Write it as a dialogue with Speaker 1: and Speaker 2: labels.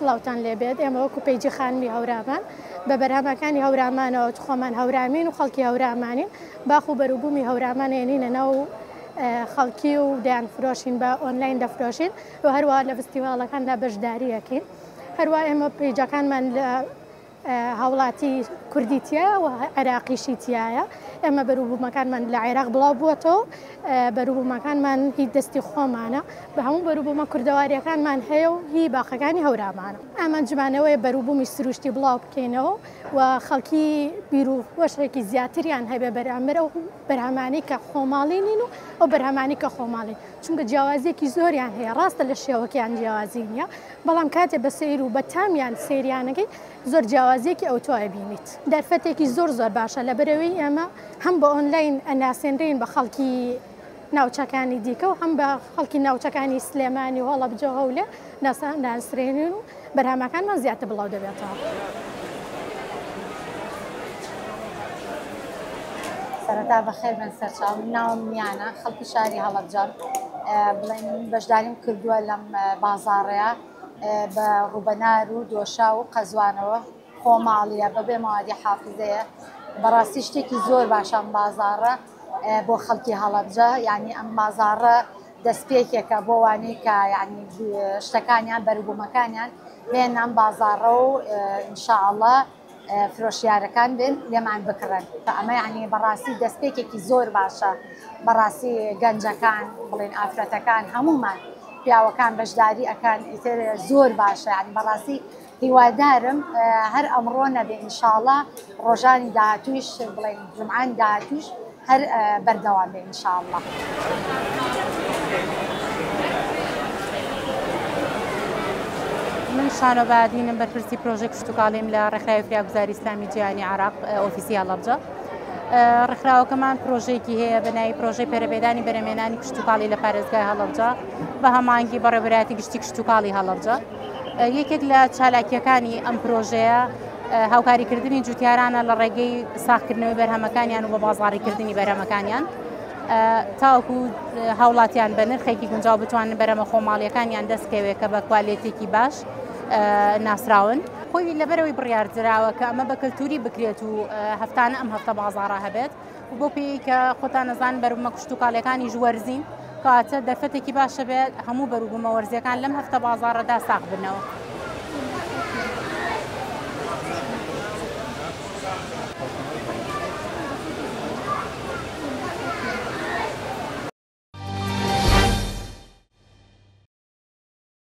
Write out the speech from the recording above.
Speaker 1: سڵاوتان لێبێت، ئێمە وەکو page ی خانمی هەورامان بە بەرهەمەکانی هەورامانەوە خۆمان هەورامین و خەڵکی هەورامانین، باخ و بەروبوومی هەورامان هێنینە ناو خەڵکی و دەیان فرۆشین، بە ئۆنلاین دەفرۆشین و هەروەها لە فستیواڵەکاندا بەشداری ئەکەین. هەروە ئێمە page ەکانمان لە هاوڵاتی کوردی تیایە و عێراقیشی تیایە. ئێمە بەروبوومەکانمان لە عێراق بڵاو بووەتەوە، بەروبوومەکانمان هی دەستی خۆمانە، بە هەموو بەروبوومە کوردەواریەکانمان هەیە و هی باخەکانی هەورامانە. ئامانجمانەوەیە بەروبوومی سروشتی بڵاو بکەینەوە و خەڵکی بیر و هۆشێکی زیاتریان هەبێ بەرامبەر ئەو بەرهەمانەی کە خۆماڵی نین و ئەو بەرهەمانەی کە خۆماڵین، چونکە جیاوازیەکی زۆریان هەیە. ڕاستە لە شێوەکەیان جیاوازی نییە، بەڵام کاتێ بە سەیر و بە تامیان سەیریانەکەی زۆر جیاوازیەکی ئەوتۆ ئەبینیت. دەرفەتێکی زۆر زۆر باشە لەبەرئەوەی ئێمە هەم بە ئۆنلاین ئەناسێنرێین بە خەڵکی ناوچەکانی دیکە و هەم بە خەڵکی ناوچەکانی سلێمانی و هەڵەبجە و هەولێر ناسرێنین و بەرهەمەکانمان زیاتر بڵاو دەبێتەوە.
Speaker 2: سەرەتا بەخێر بێن سەرچاو. من ناوم نیانە، خەڵکی شاری هەڵەبجەم. بڵێن من بەشداریم کردووە لەم بازاڕەیە بە ڕووبەنار و دۆشاو و قەزوانەوە، خۆماڵیە بەبێ مەوادی حافزەیە. بەڕاستی شتێکی زۆر باشە ئەم بازاڕە بۆ خەڵکی هەڵەبجە، یعنی ئەم بازاڕە دەستپێکێکە بۆ وانەی کە یعنی شتەکانیان بەروبوومەکانیان بێن ئەم بازاڕە و ئینشاءاللە فرۆشیارەکان بێن لێمان بکڕن. ئەمە یعنی بەڕاستی دەستپێکێکی زۆر باشە. بەڕاستی گەنجەکان بڵێن ئافرەتەکان هەمومان پیاوەکان بەشداری ئەکان، ئیتر زۆر باشە. یعنی بەڕاستی هیوادارم هەر ئەمڕۆ نەبێ ئینشاءاللە ڕۆژانی داهاتوویش بڵێن جومعانی داهاتووش هەر بەردەوام بێ ئینشاءاللە.
Speaker 3: من شانۆ بادینم، بەرپرسی پرۆژەی کشتتوکاڵیم لە ڕێکخراوی فریاگوزاری ئیسلامی جیهانی عێراق ئۆفیسی هەڵەبجە. ڕێکخراوەکەمان پرۆژەیەکی هەیە بە ناوی پرۆژەی پەرەپێدانی بەرهەمهێنانی کشتتوکاڵی لە پارێزگای هەڵەبجە بە هەماهەنگی بەڕێوەبەرایەتی گشتی کشتتوکاڵی هەڵەبجە. یەکێک لە چالاکیەکانی ئەم پرۆژەیە هاوکاریکردنی جوتیارانە لە ڕێگەی ساغکردنەوەی بەرهەمەکانیان و بە بازاڕیکردنی بەرهەمەکانیان تاوەکو هاوڵاتیان بە نرخێکی گونجاو بتوانن بەرهەمە خۆماڵیەکانیان دەستکەوێت کە بە کوالێتێکی باش ناسراون. خۆی لەبەرەوەی بڕیاردراوە کە ئەمە بە کەلتوری بکرێت و هەفتانە ئەم هەفتە بازاڕە هەبێت و بۆ پێی کە خۆتان نەزان بەروبوومە کشتوکاڵیەکانیش وەرزین، کەواتە دەرفەتێکی باشە بێت هەموو بەروبوومە وەرزیەکان لەم هەفتە بازاڕەدا ساغ بنەوە.